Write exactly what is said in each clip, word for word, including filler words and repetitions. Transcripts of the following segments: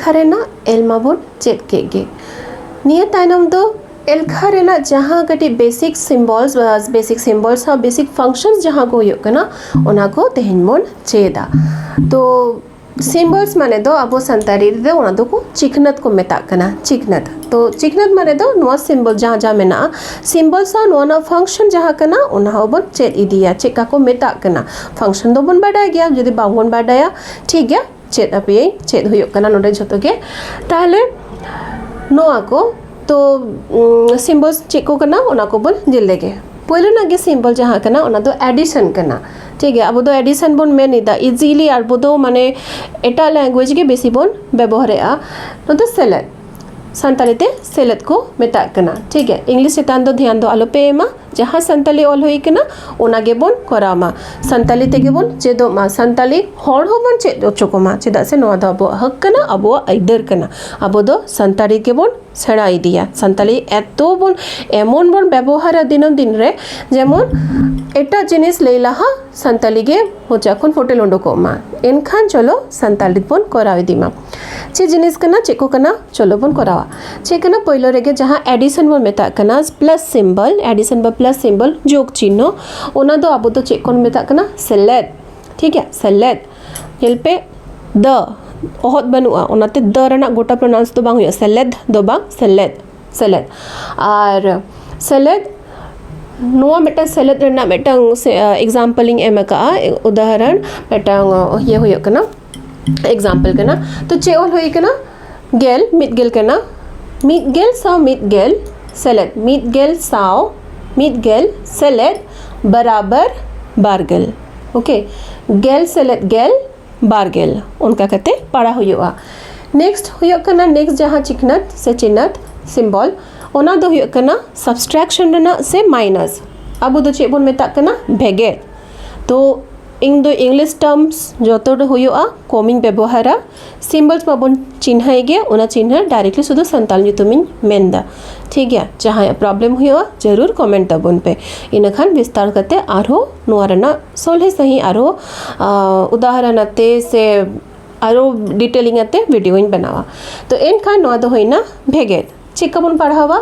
ᱮᱞᱠᱷᱟ ᱨᱮᱱᱟᱜ ᱮᱞ ᱢᱟᱵᱚᱱ ᱪᱮᱫ ᱠᱮᱫ ᱜᱮ᱾ ᱱᱤᱭᱟᱹ ᱛᱟᱭᱱᱚᱢ ᱫᱚ ᱮᱞᱠᱷᱟ ᱨᱮᱱᱟᱜ ᱡᱟᱦᱟᱸ ᱠᱟᱹᱴᱤᱡ basic symbols, basic symbols ᱥᱟᱶ basic functions ᱡᱟᱦᱟᱸ ᱠᱚ ᱦᱩᱭᱩᱜ ᱠᱟᱱᱟ, ᱚᱱᱟ ᱠᱚ ᱛᱮᱦᱮᱧ ᱵᱚᱱ ᱪᱮᱫᱟ᱾ ᱛᱚ symbols ᱢᱟᱱᱮ ᱫᱚ ᱟᱵᱚ ᱥᱟᱱᱛᱟᱲᱤ ᱨᱮᱫᱚ ᱚᱱᱟ ᱫᱚᱠᱚ ᱪᱤᱠᱷᱱᱟᱹᱛ ᱠᱚ ᱢᱮᱛᱟᱜ ᱠᱟᱱᱟ, ᱪᱤᱠᱷᱱᱟᱹᱛ᱾ ᱛᱚ ᱪᱤᱠᱷᱱᱟᱹᱛ ᱢᱟᱱᱮ ᱫᱚ ᱱᱚᱣᱟ symbol ᱡᱟᱦᱟᱸ ᱡᱟᱦᱟᱸ ᱢᱮᱱᱟᱜᱼᱟ, symbol ᱥᱟᱶ ᱱᱚᱣᱟ ᱨᱮᱱᱟᱜ function ᱡᱟᱦᱟᱸ ᱠᱟᱱᱟ, ᱚᱱᱟ ᱦᱚᱸᱵᱚᱱ ᱪᱮᱫ ᱤᱫᱤᱭᱟ, ᱪᱮᱫ ᱠᱟ ᱠᱚ ᱢᱮᱛᱟᱜ ᱠᱟᱱᱟ᱾ Function ᱫᱚᱵᱚᱱ ᱵᱟᱰᱟᱭ ᱜᱮᱭᱟ, ᱡᱩᱫᱤ ᱵᱟᱝᱵᱚᱱ ᱵᱟᱰᱟᱭᱟ, ᱴᱷᱤᱠ ᱜᱮᱭᱟ, ᱪᱮᱫ ᱟᱯᱮᱭᱟᱹᱧ, ᱪᱮᱫ ᱦᱩᱭᱩᱜ ᱠᱟᱱᱟ ᱱᱚᱰᱮ ᱡᱷᱚᱛᱚ ᱜᱮ᱾ ᱛᱟᱦᱞᱮ ᱱᱚᱣᱟ ᱠᱚ ᱛᱚ, ᱩᱢ, symbols ᱪᱮᱫ ᱠᱚ ᱠᱟᱱᱟ, ᱚᱱᱟ ᱠᱚᱵᱚᱱ ᱧᱮᱞ ᱞᱮᱜᱮ᱾ ᱯᱳᱭᱞᱳ ᱨᱮᱱᱟᱜ ᱜᱮ symbol ᱡᱟᱦᱟᱸ ᱠᱟᱱᱟ, ᱚᱱᱟ ᱫᱚ addition ᱠᱟᱱᱟ᱾ ᱴᱷᱤᱠ ᱜᱮᱭᱟ, ᱟᱵᱚ ᱫᱚ addition ᱵᱚᱱ ᱢᱮᱱ ᱮᱫᱟ, easily ᱟᱵᱚ ᱫᱚ ᱢᱟᱱᱮ ᱮᱴᱟᱜ language ᱜᱮ ᱵᱮᱥᱤ ᱵᱚᱱ ᱵᱮᱵᱚᱦᱟᱨᱮᱫᱼᱟ᱾ ᱱᱚᱣᱟ ᱫᱚ ᱥᱮᱞᱮᱫ, ᱥᱟᱱᱛᱟᱲᱤ ᱛᱮ ᱥᱮᱞᱮᱫ ᱠᱚ ᱢᱮᱛᱟᱜ ᱠᱟᱱᱟ᱾ ᱴᱷᱤᱠ ᱜᱮᱭᱟ, English ᱪᱮᱛᱟᱱ ᱫᱚ ᱫᱷᱮᱭᱟᱱ ᱫᱚ ᱟᱞᱚ ᱯᱮ ᱮᱢᱟ, ᱡᱟᱦᱟᱸ ᱥᱟᱱᱛᱟᱲᱤ ᱚᱞ ᱦᱩᱭ ᱠᱟᱱᱟ, ᱚᱱᱟ ᱜᱮᱵᱚᱱ ᱠᱚᱨᱟᱣ ᱢᱟ᱾ ᱥᱟᱱᱛᱟᱲᱤ ᱛᱮᱜᱮ ᱵᱚᱱ ᱪᱮᱫᱚᱜ ᱢᱟ, ᱥᱟᱱᱛᱟᱲᱤ ᱦᱚᱲ ᱦᱚᱸᱵᱚᱱ ᱪᱮᱫ ᱦᱚᱪᱚ ᱠᱚᱢᱟ, ᱪᱮᱫᱟᱜ ᱥᱮ ᱱᱚᱣᱟ ᱫᱚ ᱟᱵᱚᱣᱟᱜ ᱦᱚᱠ ᱠᱟᱱᱟ, ᱟᱵᱚᱣᱟᱜ ᱟᱹᱭᱫᱟᱹᱨ ᱠᱟᱱᱟ᱾ ᱟᱵᱚ ᱫᱚ ᱥᱟᱱᱛᱟᱲᱤ ᱜᱮᱵᱚᱱ ᱥᱮᱬᱟ ᱤᱫᱤᱭᱟ᱾ ᱥᱟᱱᱛᱟᱲᱤ ᱮᱛᱚ ᱵᱚᱱ, ᱮᱢᱚᱱ ᱵᱚᱱ ᱵᱮᱵᱚᱦᱟᱨᱟ ᱫᱤᱱᱟᱹᱢ ᱫᱤᱱ ᱨᱮ, ᱡᱮᱢᱚᱱ ᱮᱴᱟᱜ ᱡᱤᱱᱤᱥ ᱞᱟᱹᱭ ᱞᱟᱦᱟ ᱥᱟᱱᱛᱟᱲᱤ ᱜᱮ ᱢᱚᱪᱟ ᱠᱷᱚᱱ ᱯᱷᱩᱴᱮᱞ ᱩᱰᱩᱠᱚᱜ ᱢᱟ, ᱮᱱᱠᱷᱟᱱ ᱪᱚᱞᱚ ᱥᱟᱱᱛᱟᱲᱤ ᱵᱚᱱ ᱠᱚᱨᱟᱣ ᱤᱫᱤ ᱢᱟ᱾ ᱪᱮᱫ ᱡᱤᱱᱤᱥ ᱠᱟᱱᱟ, ᱪᱮᱫ ᱠᱚ ᱠᱟᱱᱟ, ᱪᱚᱞᱚ ᱵᱚᱱ ᱠᱚᱨᱟᱣᱟ᱾ ᱪᱮᱫ ᱠᱟᱱᱟ, ᱯᱳᱭᱞᱳ ᱨᱮᱜᱮ ᱡᱟᱦᱟᱸ addition ᱵᱚᱱ ᱢᱮᱛᱟᱜ ᱠᱟᱱᱟ, plus symbol, addition ᱵᱟ plus symbol, ᱡᱳᱜᱽ ᱪᱤᱱᱦᱚ, ᱚᱱᱟ ᱫᱚ ᱟᱵᱚ ᱫᱚ ᱪᱮᱫ ᱵᱚᱱ ᱢᱮᱛᱟᱜ ᱠᱟᱱᱟ? ᱥᱮᱞᱮᱫ᱾ ᱴᱷᱤᱠ ᱜᱮᱭᱟ, ᱥᱮᱞᱮᱫ᱾ ᱧᱮᱞ ᱯᱮ, ᱫᱚ ᱚᱦᱚᱫ ᱵᱟᱹᱱᱩᱜᱼᱟ, ᱚᱱᱟᱛᱮ ᱫᱚ ᱨᱮᱱᱟᱜ ᱜᱚᱴᱟ pronounce ᱫᱚ ᱵᱟᱝ ᱦᱩᱭᱩᱜᱼᱟ, ᱥᱮᱞᱮᱫ ᱫᱚ ᱵᱟᱝ, ᱥᱮᱞᱮᱫ, ᱥᱮᱞᱮᱫ᱾ ᱟᱨ ᱥᱮᱞᱮᱫ, ᱱᱚᱣᱟ ᱢᱤᱫᱴᱟᱝ ᱥᱮᱞᱮᱫ ᱨᱮᱱᱟᱜ ᱢᱤᱫᱴᱟᱝ ᱥᱮ, ᱟᱸ, example ᱤᱧ ᱮᱢ ᱟᱠᱟᱫᱼᱟ, ᱩᱫᱟᱦᱚᱨᱚᱱ ᱢᱤᱫᱴᱟᱝ, ᱟᱸ, ᱤᱭᱟᱹ ᱦᱩᱭᱩᱜ ᱠᱟᱱᱟ, example ᱠᱟᱱᱟ᱾ ᱛᱚ ᱪᱮᱫ ᱚᱞ ᱦᱩᱭ ᱠᱟᱱᱟ? ᱜᱮᱞ, ᱢᱤᱫ ᱜᱮᱞ ᱠᱟᱱᱟ, ᱢᱤᱫ ᱜᱮᱞ ᱥᱟᱶ ᱢᱤᱫ ᱜᱮᱞ ᱥᱮᱞᱮᱫ, ᱢᱤᱫ ᱜᱮᱞ ᱥᱟᱶ ᱢᱤᱫ ᱜᱮᱞ ᱥᱮᱞᱮᱫ ᱵᱟᱨᱟᱵᱟᱨ ᱵᱟᱨ ᱜᱮᱞ᱾ OK, ᱜᱮᱞ ᱥᱮᱞᱮᱫ ᱜᱮᱞ ᱵᱟᱨ ᱜᱮᱞ, ᱚᱱᱠᱟ ᱠᱟᱛᱮ ᱯᱟᱲᱟᱣ ᱦᱩᱭᱩᱜᱼᱟ᱾ Next ᱦᱩᱭᱩᱜ ᱠᱟᱱᱟ, next ᱡᱟᱦᱟᱸ ᱪᱤᱠᱷᱱᱟᱹᱛ ᱥᱮ ᱪᱤᱱᱦᱟᱹᱛ, symbol, ᱚᱱᱟ ᱫᱚ ᱦᱩᱭᱩᱜ ᱠᱟᱱᱟ subtraction ᱨᱮᱱᱟᱜ ᱥᱮ minus᱾ ᱟᱵᱚ ᱫᱚ ᱪᱮᱫ ᱵᱚᱱ ᱢᱮᱛᱟᱜ ᱠᱟᱱᱟ? ᱵᱷᱮᱜᱮᱫ᱾ ᱛᱚ ᱤᱧ ᱫᱚ English terms ᱡᱚᱛᱚ ᱨᱮ ᱦᱩᱭᱩᱜᱼᱟ, ᱠᱚᱢᱤᱧ ᱵᱮᱵᱚᱦᱟᱨᱟ᱾ Symbols ᱢᱟᱵᱚᱱ ᱪᱤᱱᱦᱟᱹᱭ ᱜᱮ, ᱚᱱᱟ ᱪᱤᱱᱦᱟᱹ directly ᱥᱩᱫᱷᱩ ᱥᱟᱱᱛᱟᱲ ᱧᱩᱛᱩᱢᱤᱧ ᱢᱮᱱᱫᱟ᱾ ᱴᱷᱤᱠ ᱜᱮᱭᱟ, ᱡᱟᱦᱟᱸᱭᱟᱜ problem ᱦᱩᱭᱩᱜᱼᱟ, ᱡᱟᱹᱨᱩᱲ comment ᱛᱟᱵᱚᱱ ᱯᱮ᱾ ᱤᱱᱟᱹᱠᱷᱟᱱ ᱵᱤᱥᱛᱟᱨ ᱠᱟᱛᱮ ᱟᱨᱦᱚᱸ ᱱᱚᱣᱟ ᱨᱮᱱᱟᱜ ᱥᱚᱞᱦᱮ ᱥᱟᱺᱦᱤᱡ ᱟᱨᱦᱚᱸ, ᱟᱸ, ᱩᱫᱟᱦᱚᱨᱚᱱ ᱟᱛᱮ ᱥᱮ ᱟᱨᱚ detailing ᱟᱛᱮ video ᱤᱧ ᱵᱮᱱᱟᱣᱟ᱾ ᱛᱚ ᱮᱱᱠᱷᱟᱱ ᱱᱚᱣᱟ ᱫᱚ ᱦᱩᱭᱱᱟ ᱵᱷᱮᱜᱮᱫ᱾ ᱪᱮᱫ ᱠᱟ ᱵᱚᱱ ᱯᱟᱲᱦᱟᱣᱟ?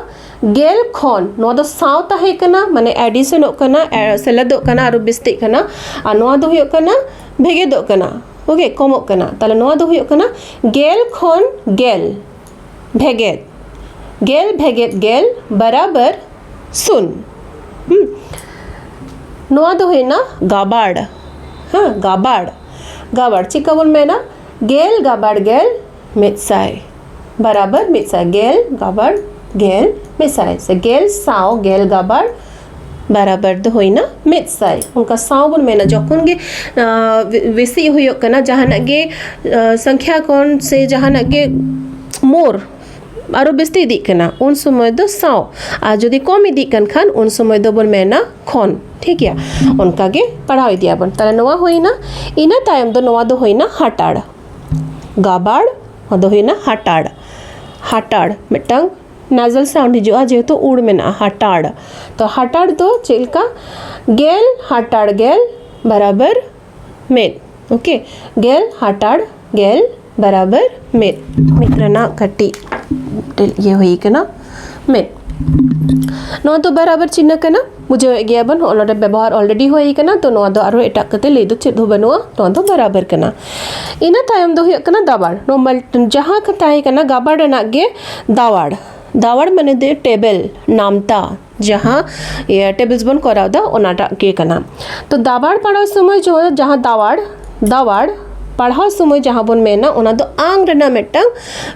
ᱜᱮᱞ ᱠᱷᱚᱱ, ᱱᱚᱣᱟ ᱫᱚ ᱥᱟᱶ ᱛᱟᱦᱮᱸ ᱠᱟᱱᱟ, ᱢᱟᱱᱮ additionᱚᱜ ᱠᱟᱱᱟ, ᱮ, ᱥᱮᱞᱮᱫᱚᱜ ᱠᱟᱱᱟ, ᱟᱨᱚ ᱵᱤᱥᱛᱤᱜ ᱠᱟᱱᱟ᱾ ᱟᱨ ᱱᱚᱣᱟ ᱫᱚ ᱦᱩᱭᱩᱜ ᱠᱟᱱᱟ ᱵᱷᱮᱜᱮᱫᱚᱜ ᱠᱟᱱᱟ, okay, ᱠᱚᱢᱚᱜ ᱠᱟᱱᱟ᱾ ᱛᱟᱦᱞᱮ ᱱᱚᱣᱟ ᱫᱚ ᱦᱩᱭᱩᱜ ᱠᱟᱱᱟ ᱜᱮᱞ ᱠᱷᱚᱱ ᱜᱮᱞ, ᱵᱷᱮᱜᱮᱫ, ᱜᱮᱞ ᱵᱷᱮᱜᱮᱫ ᱜᱮᱞ ᱵᱟᱨᱟᱵᱟᱨ ᱥᱩᱱ᱾ ᱦᱩᱸ᱾ ᱱᱚᱣᱟ ᱫᱚ ᱦᱩᱭᱱᱟ ᱜᱟᱵᱟᱲ᱾ ᱦᱮᱸ, ᱜᱟᱵᱟᱲ᱾ ᱜᱟᱵᱟᱲ ᱪᱮᱫ ᱠᱟ ᱵᱚᱱ ᱢᱮᱱᱟ? ᱜᱮᱞ ᱜᱟᱵᱟᱲ ᱜᱮᱞ ᱢᱤᱫ ᱥᱟᱭ ᱵᱟᱨᱟᱵᱟᱨ ᱢᱤᱫ ᱥᱟᱭ᱾ ᱜᱮᱞ ᱜᱟᱵᱟᱲ ᱜᱮᱞ ᱢᱤᱫ ᱥᱟᱭ, ᱥᱮ ᱜᱮᱞ ᱥᱟᱶ ᱜᱮᱞ ᱜᱟᱵᱟᱲ ᱵᱟᱨᱟᱵᱟᱨ ᱫᱚ ᱦᱩᱭᱱᱟ ᱢᱤᱫ ᱥᱟᱭ᱾ ᱚᱱᱠᱟ ᱥᱟᱶ ᱵᱚᱱ ᱢᱮᱱᱟ ᱡᱚᱠᱷᱚᱱ ᱜᱮ, ᱟᱸ, ᱵᱮ-, ᱵᱮᱥᱤ ᱦᱩᱭᱩᱜ ᱠᱟᱱᱟ, ᱡᱟᱦᱟᱱᱟᱜ ᱜᱮ, ᱟᱸ, ᱥᱚᱝᱠᱷᱭᱟ ᱠᱷᱚᱱ ᱥᱮ ᱡᱟᱦᱟᱱᱟᱜ ᱜᱮ more ᱟᱨᱚ ᱵᱮᱥᱤ ᱤᱫᱤᱜ ᱠᱟᱱᱟ, ᱩᱱ ᱥᱚᱢᱚᱭ ᱫᱚ ᱥᱟᱶ᱾ ᱟᱨ ᱡᱩᱫᱤ ᱠᱚᱢ ᱤᱫᱤᱜ ᱠᱟᱱ ᱠᱷᱟᱱ, ᱩᱱ ᱥᱚᱢᱚᱭ ᱫᱚᱵᱚᱱ ᱢᱮᱱᱟ ᱠᱷᱚᱱ᱾ ᱴᱷᱤᱠ ᱜᱮᱭᱟ, ᱚᱱᱠᱟ ᱜᱮ ᱯᱟᱲᱦᱟᱣ ᱤᱫᱤᱭᱟᱵᱚᱱ᱾ ᱛᱟᱦᱞᱮ ᱱᱚᱣᱟ ᱦᱩᱭᱱᱟ᱾ ᱤᱱᱟᱹ ᱛᱟᱭᱚᱢ ᱫᱚ ᱱᱚᱣᱟ ᱫᱚ ᱦᱩᱭᱱᱟ ᱦᱟᱴᱟᱲ᱾ ᱜᱟᱵᱟᱲ, ᱱᱚᱣᱟ ᱫᱚ ᱦᱩᱭᱱᱟ ᱦᱟᱴᱟᱲ᱾ ᱦᱟᱴᱟᱲ ᱢᱤᱫᱴᱟᱝ nasal sound ᱦᱤᱡᱩᱜᱼᱟ, ᱡᱮᱦᱮᱛᱩ ᱩᱲ ᱢᱮᱱᱟᱜᱼᱟ, ᱦᱟᱴᱟᱲ᱾ ᱛᱚ ᱦᱟᱴᱟᱲ ᱫᱚ ᱪᱮᱫ ᱞᱮᱠᱟ? ᱜᱮᱞ ᱦᱟᱴᱟᱲ ᱜᱮᱞ ᱵᱟᱨᱟᱵᱟᱨ ᱢᱤᱫ᱾ Okay, ᱜᱮᱞ ᱦᱟᱴᱟᱲ ᱜᱮᱞ ᱵᱟᱨᱟᱵᱟᱨ ᱢᱤᱫ᱾ ᱢᱤᱫ ᱨᱮᱱᱟᱜ ᱠᱟᱹᱴᱤᱡ ᱤᱭᱟᱹ ᱦᱩᱭ ᱠᱟᱱᱟ, ᱢᱤᱫ᱾ ᱱᱚᱣᱟ ᱫᱚ ᱵᱟᱨᱟᱵᱟᱨ ᱪᱤᱱᱦᱟᱹ ᱠᱟᱱᱟ, ᱵᱩᱡᱷᱟᱹᱣᱮᱫ ᱜᱮᱭᱟ ᱵᱚᱱ, ᱱᱚᱣᱟ ᱱᱚᱰᱮ ᱵᱮᱵᱚᱦᱟᱨ already ᱦᱩᱭ ᱠᱟᱱᱟ, ᱛᱚ ᱱᱚᱣᱟ ᱫᱚ ᱟᱨᱦᱚᱸ ᱮᱴᱟᱜ ᱠᱟᱛᱮ ᱞᱟᱹᱭ ᱫᱚ ᱪᱮᱫ ᱦᱚᱸ ᱵᱟᱹᱱᱩᱜᱼᱟ, ᱱᱚᱣᱟ ᱫᱚ ᱵᱟᱨᱟᱵᱟᱨ ᱠᱟᱱᱟ᱾ ᱤᱱᱟᱹ ᱛᱟᱭᱚᱢ ᱫᱚ ᱦᱩᱭᱩᱜ ᱠᱟᱱᱟ ᱫᱟᱵᱟᱲ᱾ ᱱᱚᱣᱟ ᱢᱟᱞ-, ᱡᱟᱦᱟᱸ ᱠᱟ-, ᱛᱟᱦᱮᱸ ᱠᱟᱱᱟ ᱜᱟᱵᱟᱲ ᱨᱮᱱᱟᱜ ᱜᱮ ᱫᱟᱣᱟᱲ᱾ ᱫᱟᱣᱟᱲ ᱢᱟᱱᱮ ᱫᱚ table, ᱱᱟᱢᱛᱟ, ᱡᱟᱦᱟᱸ, ᱤᱭᱟᱹ, tables ᱵᱚᱱ ᱠᱚᱨᱟᱣ ᱮᱫᱟ, ᱚᱱᱟᱴᱟᱜ ᱜᱮ ᱠᱟᱱᱟ᱾ ᱛᱚ ᱫᱟᱵᱟᱲ ᱯᱟᱲᱦᱟᱣ ᱥᱚᱢᱚᱭ ᱡᱚ-, ᱡᱟᱦᱟᱸ ᱫᱟᱣᱟᱲ, ᱫᱟᱣᱟᱲ ᱯᱟᱲᱦᱟᱣ ᱥᱚᱢᱚᱭ ᱡᱟᱦᱟᱸ ᱵᱚᱱ ᱢᱮᱱᱟ, ᱚᱱᱟ ᱫᱚ ᱟᱝ ᱨᱮᱱᱟᱜ ᱢᱤᱫᱴᱟᱝ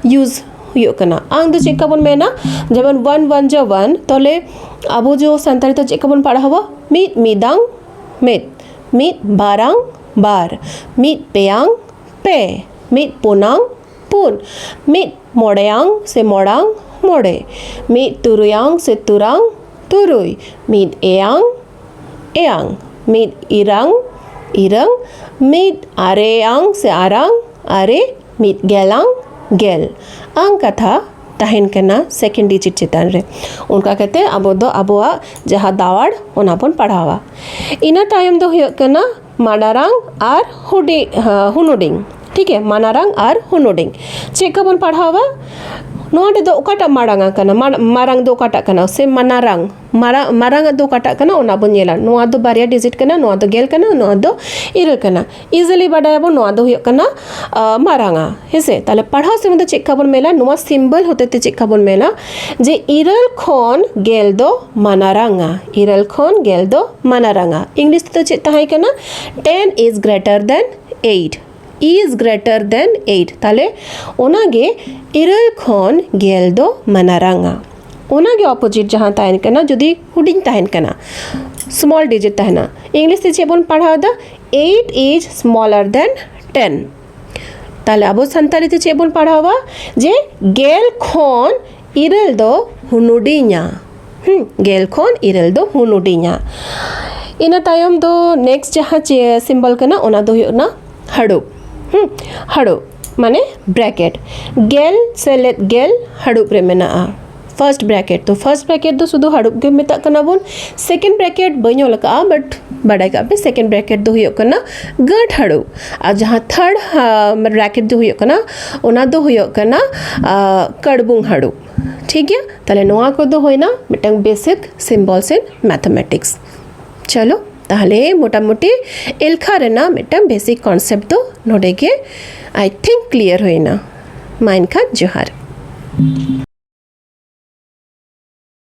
use ᱦᱩᱭᱩᱜ ᱠᱟᱱᱟ᱾ ᱟᱝ ᱫᱚ ᱪᱮᱫ ᱠᱟ ᱵᱚᱱ ᱢᱮᱱᱟ? ᱡᱮᱢᱚᱱ one one ᱡᱟ one, ᱛᱟᱦᱞᱮ ᱟᱵᱚ ᱡᱚ ᱥᱟᱱᱛᱟᱲᱤ ᱛᱮ ᱪᱮᱫ ᱠᱟ ᱵᱚᱱ ᱯᱟᱲᱦᱟᱣᱟ? ᱢᱤᱫ ᱢᱤᱫᱟᱝ ᱢᱤᱫ, ᱢᱤᱫ ᱵᱟᱨᱟᱝ ᱵᱟᱨ, ᱢᱤᱫ ᱯᱮᱭᱟᱝ ᱯᱮ, ᱢᱤᱫ ᱯᱩᱱᱟᱝ ᱯᱩᱱ, ᱢᱤᱫ ᱢᱚᱬᱮᱭᱟᱝ ᱥᱮ ᱢᱚᱲᱟᱝ ᱢᱚᱬᱮ, ᱢᱤᱫ ᱛᱩᱨᱩᱭᱟᱝ ᱥᱮ ᱛᱩᱨᱟᱝ ᱛᱩᱨᱩᱭ, ᱢᱤᱫ ᱮᱭᱟᱝ ᱮᱭᱟᱝ, ᱢᱤᱫ ᱤᱨᱟᱝ ᱤᱨᱟᱹᱝ, ᱢᱤᱫ ᱟᱨᱮᱭᱟᱝ ᱥᱮ ᱟᱨᱟᱝ ᱟᱨᱮ, ᱢᱤᱫ ᱜᱮᱞᱟᱝ ᱜᱮᱞ᱾ ᱟᱝ ᱠᱟᱛᱷᱟ ᱛᱟᱦᱮᱱ ᱠᱟᱱᱟ second digit ᱪᱮᱛᱟᱱ ᱨᱮ᱾ ᱚᱱᱠᱟ ᱠᱟᱛᱮ ᱟᱵᱚ ᱫᱚ ᱟᱵᱚᱣᱟᱜ ᱡᱟᱦᱟᱸ ᱫᱟᱣᱟᱲ, ᱚᱱᱟ ᱵᱚᱱ ᱯᱟᱲᱦᱟᱣᱟ᱾ ᱤᱱᱟᱹ ᱛᱟᱭᱚᱢ ᱫᱚ ᱦᱩᱭᱩᱜ ᱠᱟᱱᱟ ᱢᱟᱰᱟᱨᱟᱝ ᱟᱨ ᱦᱩᱰᱤ-, ᱦᱟ, ᱦᱩᱱᱩᱰᱤᱝ᱾ ᱴᱷᱤᱠ ᱜᱮᱭᱟ, ᱢᱟᱱᱟᱨᱟᱝ ᱟᱨ ᱦᱩᱱᱩᱰᱤᱧ᱾ ᱪᱮᱫ ᱞᱮᱠᱟ ᱵᱚᱱ ᱯᱟᱲᱦᱟᱣᱟ? ᱱᱚᱣᱟ ᱨᱮᱫᱚ ᱚᱠᱟᱴᱟᱜ ᱢᱟᱲᱟᱝ ᱟᱠᱟᱱᱟ? ᱢᱟᱲ- ᱢᱟᱨᱟᱝ ᱫᱚ ᱚᱠᱟᱴᱟᱜ ᱠᱟᱱᱟ? ᱥᱮ ᱢᱟᱱᱟᱨᱟᱝ, ᱢᱟᱨᱟᱝ, ᱢᱟᱨᱟᱝ ᱟᱜ ᱫᱚ ᱚᱠᱟᱴᱟᱜ ᱠᱟᱱᱟ, ᱚᱱᱟ ᱵᱚᱱ ᱧᱮᱞᱟ᱾ ᱱᱚᱣᱟ ᱫᱚ ᱵᱟᱨᱭᱟ ᱰᱤᱡᱤᱴ ᱠᱟᱱᱟ, ᱱᱚᱣᱟ ᱫᱚ ᱜᱮᱞ ᱠᱟᱱᱟ, ᱱᱚᱣᱟ ᱫᱚ ᱤᱨᱟᱹᱞ ᱠᱟᱱᱟ᱾ ᱤᱡᱤᱞᱤ ᱵᱟᱰᱟᱭᱟᱵᱚᱱ, ᱱᱚᱣᱟ ᱫᱚ ᱦᱩᱭᱩᱜ ᱠᱟᱱᱟ ᱟᱸ, ᱢᱟᱨᱟᱝᱟ᱾ ᱦᱮᱸᱥᱮ? ᱛᱟᱦᱞᱮ ᱯᱟᱲᱦᱟᱣ ᱥᱚᱢᱚᱭ ᱫᱚ ᱪᱮᱫ ᱞᱮᱠᱟ ᱵᱚᱱ ᱢᱮᱱᱟ? ᱱᱚᱣᱟ ᱥᱤᱢᱵᱚᱞ ᱦᱚᱛᱮ ᱛᱮ ᱪᱮᱫ ᱞᱮᱠᱟ ᱵᱚᱱ ᱢᱮᱱᱟ? ᱡᱮ ᱤᱨᱟᱹᱞ ᱠᱷᱚᱱ ᱜᱮᱞ ᱫᱚ ᱢᱟᱱᱟᱨᱟᱝᱟ᱾ ᱤᱨᱟᱹᱞ ᱠᱷᱚᱱ ᱜᱮᱞ ᱫᱚ ᱢᱟᱱᱟᱨᱟᱝᱟ᱾ ᱤᱝᱞᱤᱥ ᱛᱮᱫᱚ ᱪᱮᱫ ᱛᱟᱦᱮᱸ ᱠᱟᱱᱟ? Ten is greater than eight. Is greater than eight. ᱛᱟᱦᱞᱮ ᱚᱱᱟᱜᱮ ᱤᱨᱟᱹᱞ ᱠᱷᱚᱱ ᱜᱮᱞ ᱫᱚ ᱢᱟᱱᱟᱨᱟᱝᱟ᱾ ᱚᱱᱟᱜᱮ ᱚᱯᱳᱡᱤᱴ ᱡᱟᱦᱟᱸ ᱛᱟᱦᱮᱱ ᱠᱟᱱᱟ, ᱡᱩᱫᱤ ᱦᱩᱰᱤᱧ ᱛᱟᱦᱮᱱ ᱠᱟᱱᱟ, ᱥᱢᱚᱞ ᱰᱤᱡᱤᱴ ᱛᱟᱦᱮᱱᱟ, ᱤᱝᱞᱤᱥ ᱛᱮ ᱪᱮᱫ ᱵᱚᱱ ᱯᱟᱲᱦᱟᱣ ᱮᱫᱟ? Eight is smaller than ten. ᱛᱟᱦᱞᱮ ᱟᱵᱚ ᱥᱟᱱᱛᱟᱲᱤ ᱛᱮ ᱪᱮᱫ ᱵᱚᱱ ᱯᱟᱲᱦᱟᱣᱟ? ᱡᱮ ᱜᱮᱞ ᱠᱷᱚᱱ ᱤᱨᱟᱹᱞ ᱫᱚ ᱦᱩᱱᱩᱰᱤᱧᱟ᱾ ᱦᱩᱸ, ᱜᱮᱞ ᱠᱷᱚᱱ ᱤᱨᱟᱹᱞ ᱫᱚ ᱦᱩᱱᱩᱰᱤᱧᱟ᱾ ᱤᱱᱟᱹ ᱛᱟᱭᱚᱢ ᱫᱚ ᱱᱮᱠᱥᱴ ᱡᱟᱦᱟᱸ ᱪᱮ ᱥᱤᱢᱵᱚᱞ ᱠᱟᱱᱟ, ᱚᱱᱟ ᱫᱚ ᱦᱩᱭᱩᱜ ᱠᱟᱱᱟ ᱦᱟᱹᱲᱩᱵ᱾ ᱦᱩᱸ, ᱦᱟᱹᱲᱩᱵ ᱢᱟᱱᱮ ᱵᱨᱮᱠᱮᱴ, ᱜᱮᱞ ᱥᱮᱞᱮᱫ ᱜᱮᱞ ᱦᱟᱹᱲᱩᱵ ᱨᱮ ᱢᱮᱱᱟᱜᱼᱟ᱾ ᱯᱷᱟᱨᱥᱴ ᱵᱨᱮᱠᱮᱴ, ᱛᱚ ᱯᱷᱟᱨᱥᱴ ᱵᱨᱮᱠᱮᱴ ᱫᱚ ᱥᱩᱫᱷᱩ ᱦᱟᱹᱲᱩᱵ ᱜᱮ ᱢᱮᱛᱟᱜ ᱠᱟᱱᱟ ᱵᱚᱱ᱾ ᱥᱮᱠᱮᱱᱰ ᱵᱨᱮᱠᱮᱴ ᱵᱟᱹᱧ ᱚᱞ ᱟᱠᱟᱫᱼᱟ, ᱵᱟᱴ ᱵᱟᱰᱟᱭ ᱠᱟᱜ ᱯᱮ, ᱥᱮᱠᱮᱱᱰ ᱵᱨᱮᱠᱮᱴ ᱫᱚ ᱦᱩᱭᱩᱜ ᱠᱟᱱᱟ ᱜᱟᱹᱴ ᱦᱟᱹᱲᱩᱵ, ᱟᱨ ᱡᱟᱦᱟᱸ ᱛᱷᱟᱨᱰ ᱵᱨᱮᱠᱮᱴ ᱫᱚ ᱦᱩᱭᱩᱜ ᱠᱟᱱᱟ, ᱚᱱᱟ ᱫᱚ ᱦᱩᱭᱩᱜ ᱠᱟᱱᱟ ᱟᱸ, ᱠᱟᱹᱲᱵᱩᱝ ᱦᱟᱹᱲᱩᱵ᱾ ᱴᱷᱤᱠ ᱜᱮᱭᱟ, ᱛᱟᱦᱞᱮ ᱱᱚᱣᱟ ᱠᱚᱫᱚ ᱦᱩᱭᱱᱟ ᱢᱤᱫᱴᱟᱝ basic symbols in mathematics. ᱪᱚᱞᱚ, ᱛᱟᱦᱞᱮ ᱢᱚᱴᱟᱢᱩᱴᱤ ᱮᱞᱠᱷᱟ ᱨᱮᱱᱟᱜ ᱢᱤᱫᱴᱟᱝ basic concept ᱫᱚ ᱱᱚᱰᱮ ᱜᱮ, I think, clear ᱦᱩᱭᱱᱟ᱾ ᱢᱟ ᱮᱱᱠᱷᱟᱱ ᱡᱚᱦᱟᱨ᱾